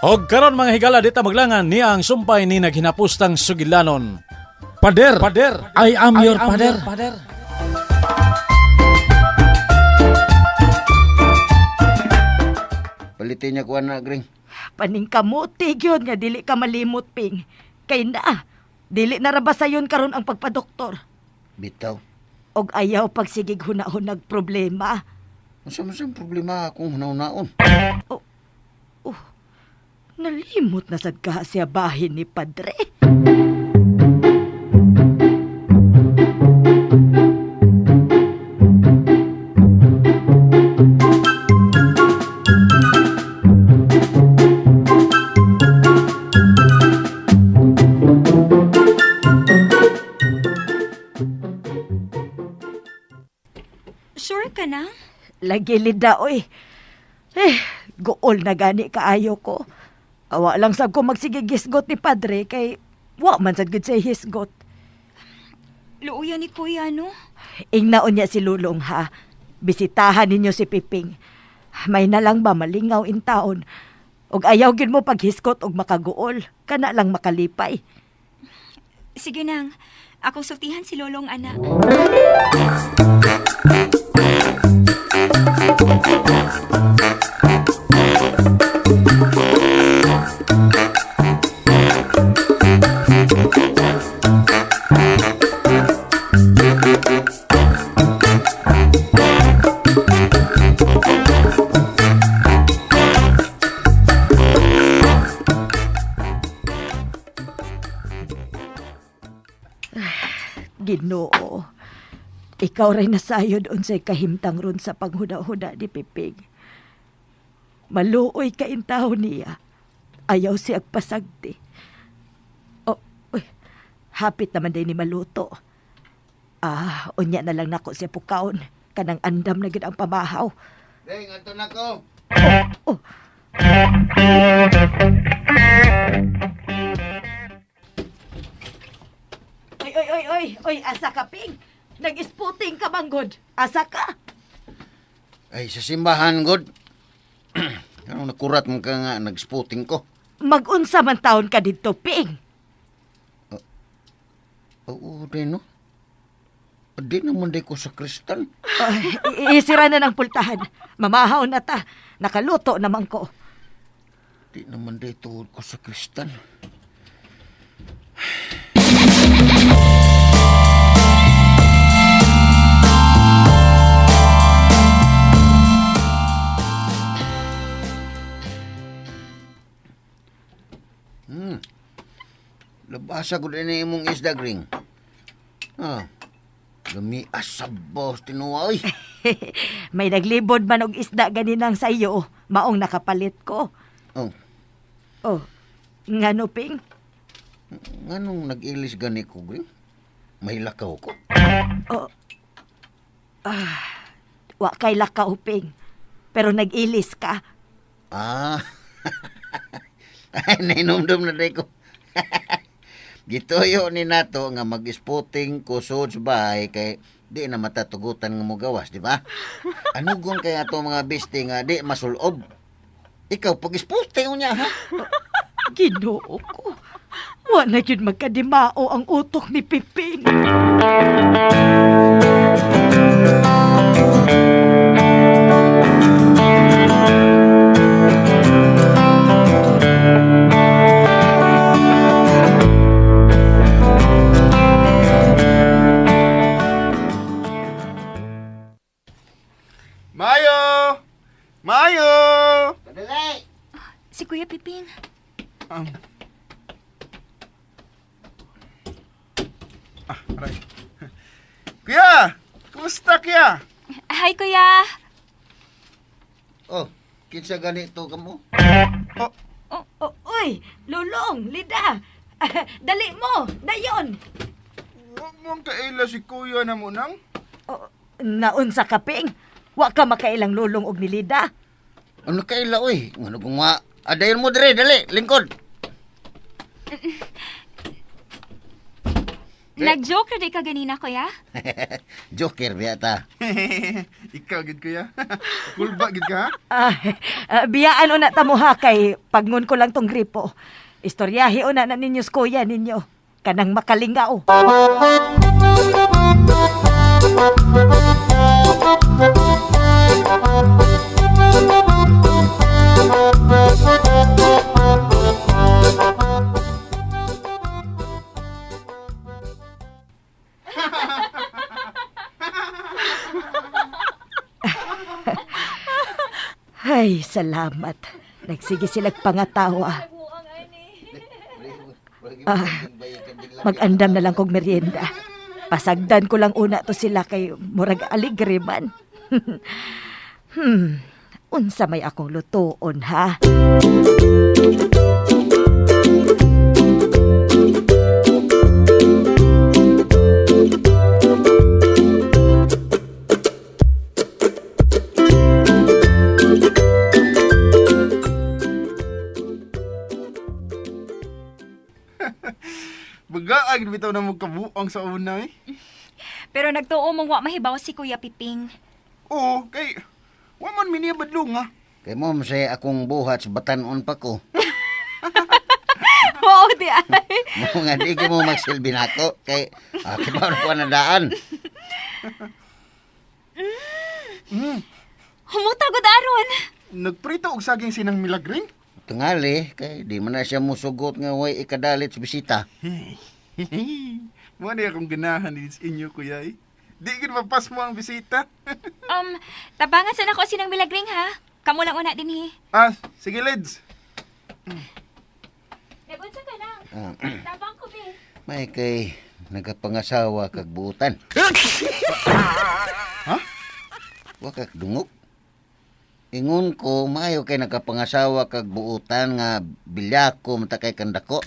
Og karon mga higala, dita maglangan niya ang sumpay ni naghinapustang sugilanon. Pader, pader, I am your pader. Pader. Palitin niya kuha na, Gring. Paningkamuti gyud nga dili ka malimot, Ping. Kay na, dili na ra ba sayon karon ang pagpadoktor? Bitaw. Og ayaw pagsigig hunahunag problema. Unsa man siyang problema akong hunaw-naon? Nalimot na sad ka siya bahin ni Padre. Sure ka na? Lagi Lida, oy. Eh, guol na gani kaayo ko. Awa lang sab ko magsigigisgot ni Padre kay wa man sad gud say hisgot. Luuyan ni Kuya, no? Ingnaon niya si Lulong ha. Bisitahan ninyo si Piping. May na lang ba malingaw in taon. Og ayaw gid mo paghiskot og makaguol. Kana lang makalipay. Sige nang, akong sultihan si Lolong anak. Ginoo. Ikaw ray nasayod unsay kahimtang ron sa panghuda-huda ni Piping. Maluoy ka intaw niya. Ayaw siya pasagti. Oh, uy, hapit naman din ni maluto. Ah, unya na lang nako siya pukaon. Kanang andam na gid ang pamahaw. Ring, ato na ko. Oh, Oy, oy, oy, oy, oy, asa ka, Ping? Nag-sputing ka, manggod. Asa ka? Ay, sa simbahan, God. Anong nakurat mo ka nga, nag-spotting ko. Mag-unsa man taon ka dito, Ping. Oo, di no. Di naman di ko sa kristal. Ay, isira na ng pultahan. Mamahaw na ta. Nakaluto naman ko. Di naman di tuhod ko sa kristal. Labasa ko din imong isda, Gring. Ah, lamias sa boss, tinuwa, oy. May naglibod man og isda ganinang sa iyo. Maong nakapalit ko. Oh, Oh, ngano, Ping? nganong nag-ilis gani ko, Gring? May lakaw ko. Oh, wa kay lakaw, Ping. Pero nag-ilis ka. Ah. Ay, nainomdom na day ko. Gituyo ni nato nga mag-spotting ko sud sa bahay kay di na matatugutan nga mogawas, di ba? Anugon kay ato mga biste nga di masulob. Ikaw pag-spotting niya ha? Ginoo ko. Wa na yun magkadimao ang utok ni Piping. Mayo! Mayo! Padali! Si Kuya Piping. Ah, aray. Kuya! Kumusta kuya? Hi, Kuya! Oh, kinsa ganito ka mo? Oh, Oh, uy, Lulong, Lida. Dali mo, dayon. wag mong kaila si kuya na mo nang. Oh, naunsa ka, Ping. Wa ka makailang lulong og ni Lida. Ano kaila oy? Ngano kung wa? Adayon mo dire, dali, lingkod. Nag-joke ra di ka ganina, kuya? Joker biya ta. Ikaw gid kuya. Kulba gid ka ha? Biyaan una ta mo ha kay pagngon ko lang tong gripo. Istoryahi una na ninyo sa kuya ninyo. Kanang makalingaw. Ay, salamat. Nagsige silag pangatawa. Ah, mag-andam na lang kog merienda. Pasagdan ko lang una to sila kay murag aligre man. Unsa may akong lutuon ha? Bagaag bitaw na mo kabuang sa una eh. Pero nagtuo mong wa mahibaw si Kuya Piping. Oo, kay wa man mi niya badlong ha. Kay mo say akong buhat sa batanon pa ko. Oo, di ay. Mo nga di ko mo magsilbi nako kay kibaw na ko na daan. Humuta gud aron. Nagprito og saging sinang milagring. Tingali kay di man na siya musugot nga way ikadalit sa bisita. Mo na akong ganahan din sa inyo kuya eh. Di gid mapas mo ang bisita. Tabangan sa nako sinang milagring ha. Kamo lang una dinhi. Ah, sige Leds. Nagunsa ka lang. Tabang ko be. May kay nagapangasawa kag buutan. Ha? Wa kag dungog. Ingon ko maayo kay nagapangasawa kag buutan nga bilyako mata kay kandako.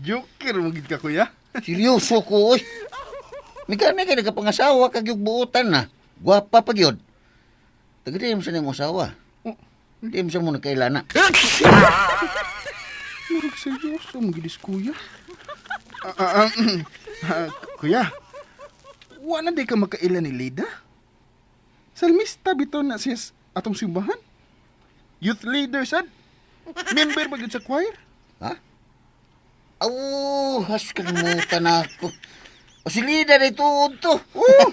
Joker mo gid ka kuya. Seryoso ko oy. Migana kay nagapangasawa kag yung buutan na. Gwapa pa gyud. Taga di mo sa niyang asawa. Di mo sa mo nakailana. Murag seryoso mo gid is kuya. Kuya, wa na di ka makaila ni Lida? Salmista bitaw na siya atong simbahan. Youth leader sad. Member ba gyud sa choir? Ha? Aw, has kalimutan ako. O si Lida na ito, to. Oh.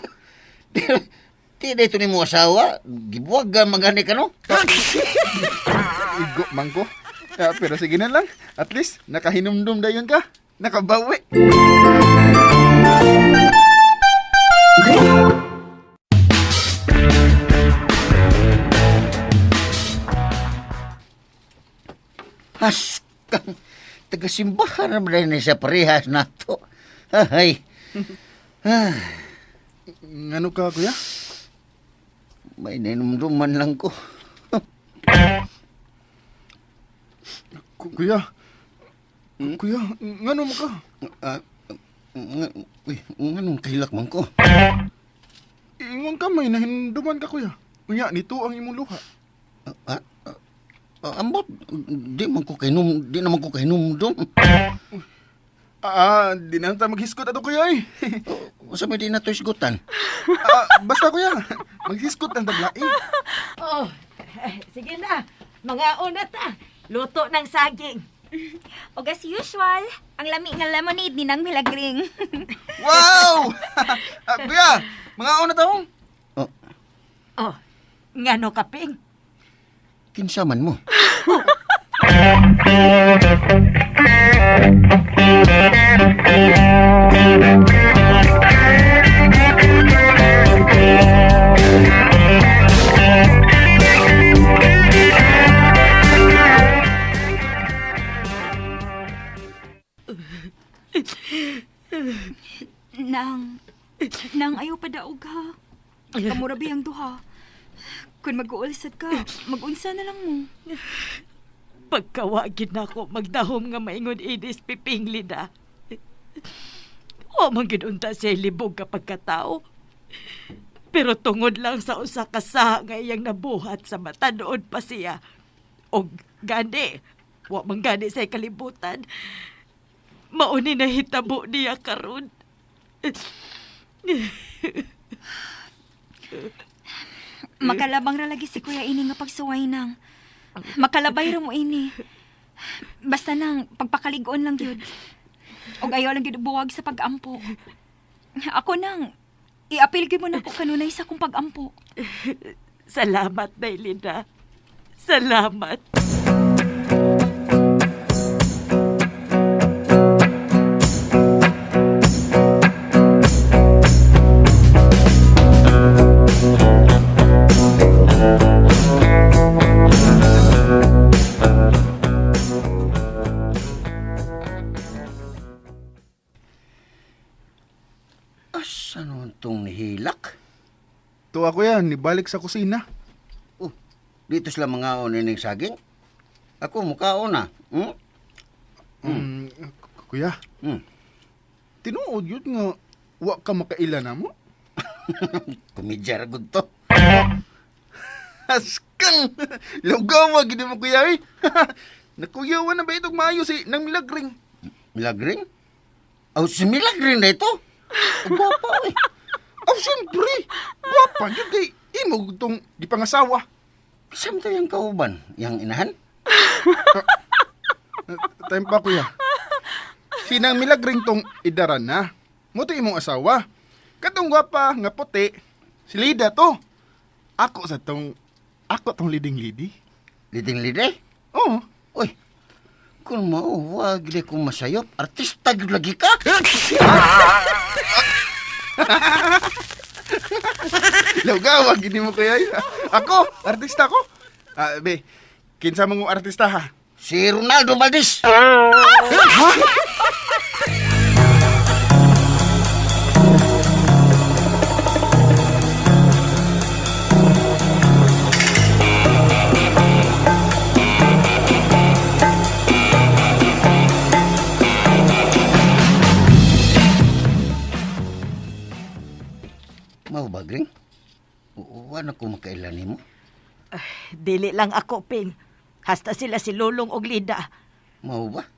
Di na ito ni mo asawa. Gibuwag ka magani ka, no? Igo man ko. Pero sige na lang. At least, nakahinumdum dayon ka. Nakabawi. Has kang tagasimbahan naman na siya parehas na to. Ay, Ngano ka, kuya? may ninumduman lang ko. Kuya. Kuya, ngano mo ka? Uy, nganong kahilak man ko? Ingon ka, may nahinumduman ka, kuya. Unya, nito ang imong luha. Ambot, di man ko kahinum, di naman ko kahinumdum. Di na ta maghiskot ato, kuya eh. Sa may di na to isgutan. Basta, kuya. Maghiskot ang tablain. Oh, sige na. Mga una ta. Luto ng saging. Og as usual, ang lami nga lemonade ni Nang Milagring. Wow! Kuya, mga una taong. Oh, Oh, ngano kaping? kinsa man mo? Nang, ayaw pa daog ha. Kamura ang duha. Kung mag-uulsad ka, mag-unsa na lang mo. Pagkawagin na ako, magdahom nga maingon inis piping Lida. O man gid unta siya libog kapag katao. Pero tungod lang sa usa ka saha nga iyang nabuhat sa matanood pa siya. Og gani, wa man gani sa kalibutan. Mao ni nahitabo niya karon. Makalabang ra lagi si Kuya ini nga pagsuway nang. Makalabay ra mo ini. Basta nang pagpakaligon lang gyud. Og ayaw lang gyud buwag sa pagampo. Ako nang iapil gyud mo nako kanunay sa akong pagampo. Salamat, Daylina. Salamat. Asa naman tong nihilak? Tuwa kuya, nibalik sa kusina. Oh, dito sila mga ining saging. Ako mukaon na. Hmm? Mm. Kuya, tinuod yun nga wa ka makaila na mo. Komedya ra gud to. Askang! Lugawa, gini mo kuya eh. Nakuyawan na ba itong maayo si nang milagring? Milagring? Oh, si Milagring na ito? Gwapa eh. Oh, siyempre! Gwapa, yun kay imo itong di pangasawa. Saan to yung kauban? Yang inahan? Time pa kuya. Sinang milagring tong idaran na. Mo to imong asawa. Katong gwapa nga puti, si Lida to. Ako sa tong ako tong leading lady. Liding lide? Oo. Uy, kung mao, wag di ko masayop. Artista gyud lagi ka. Lugawa gini mo kuya. Ako, artista ko. Ah, be, kinsa mong artista ha? Si Ronaldo Valdez. Mao ba, Gring? Wa na ko makailan nimo. Dili lang ako, Ping. Hasta sila si Lulong og Lida. Mao ba?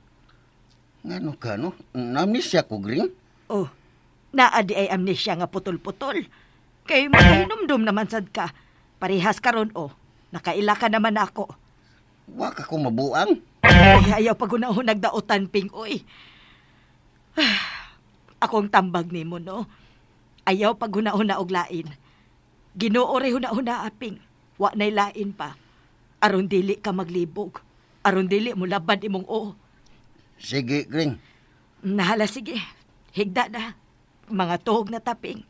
Ngano ka, no? Namnesia ko, Gring. Oh, naa di ay amnesia nga putol-putol. Kay makahinumdum naman sad ka. Parehas karon oh. Nakaila ka naman ako. Wa ka ko mabuang. Ay, ayaw pag unahon nagdaotan, Ping, oy. Akong tambag nimo, no? Ayaw pag hunahuna og lain. Ginoo ray hunahuna, aping. Wa na'y lain pa. Aron dili ka maglibog. Aron dili mo laban imong oo. Sige, Gring. Nahala, sige. Higda na. Mga tuhog na taping.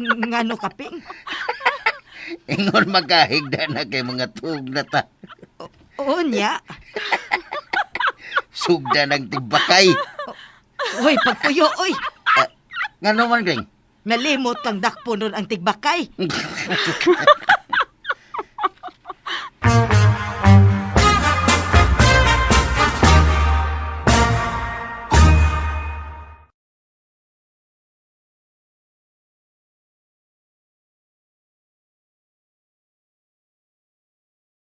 Ngano kaping? Ingon magkahigda na kay mga tuog na ta. Oo niya. Sugda ng tigbakay. Hoy, pagpuyo, oy. Ngano man, Gring? Nalimot kang dakpo nun ang tigbakay.